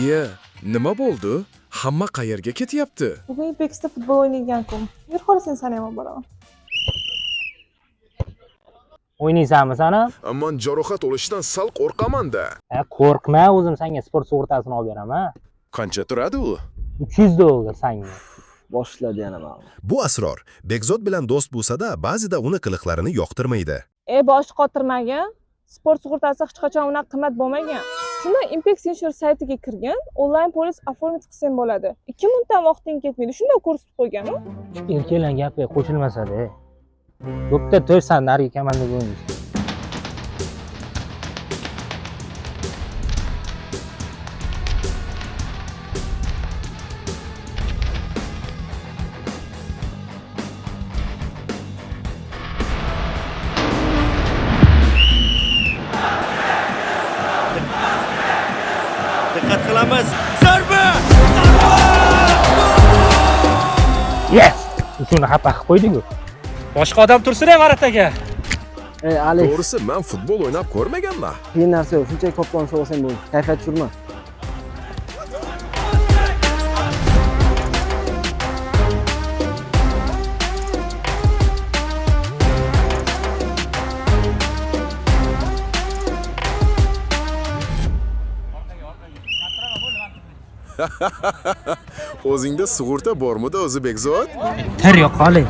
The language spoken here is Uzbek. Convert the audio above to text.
Iye, nima bo'ldi? Hamma qayerga ketyapti? Bugun Impex'da futbol o'ynaydigan kun. Yur, xohlasang seni ham olib boraman. O'ynaysanmi san ham? Man jarohat olishdan sal qo'rqaman-da. Ha, qo'rqma, o'zim senga sport sug'urtasini olib beraman. Qancha turadi u? $300 senga. Boshladi yana mana. Bu Asror Bekzod bilan do'st bo'lsa-da, ba'zida uni qiliqlarini yoqtirmaydi. E, bosh qotirmagin. Sport sug'urtasi hech qachon unaqa qimmat bo'lmagan. Shunda Impex Insure saytiga kirgin, onlayn polis оформить qilsang bo'ladi. 2 minutdan vaqting ketmaydi. Shunday ko'rsatib qo'ygan u. Erkaklar gapiga qo'shilmasa-da. Bo'pti, to'y san narigi komandaga o'ynaysan. Diqqat qilamiz. Zarba! Yes! Shuni xafa qilib qo'ydik-ku. Boshqa odam tursin-ey varataga. Ey Alex, To'g'risi, men futbol o'ynab ko'rmaganman. qiyin narsa yo'q. Shunchaki to'pdan olsang bo'ldi. Kayfiyat tushirma. O'zingda sug'urta bormidi o'zi, Bekzod? Tir yo'qoling.